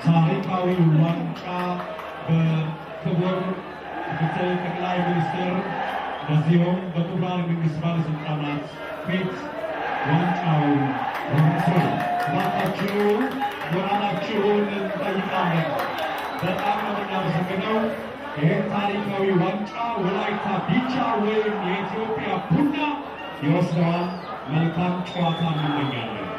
ታሪካዊ ዋንጫ በክቡር ምክትል ጠቅላይ ሚኒስትር እንደዚሁም በክቡራን መንግስት ባለስልጣናት ፊት ዋንጫውን ወስዷል። እባካችሁ ሞራላችሁን እንጠይቃለን። በጣም ነው የምናመሰግነው። ይህን ታሪካዊ ዋንጫ ወላይታ ዲቻ ወይም የኢትዮጵያ ቡና ይወስደዋል። መልካም ጨዋታ እንመኛለን።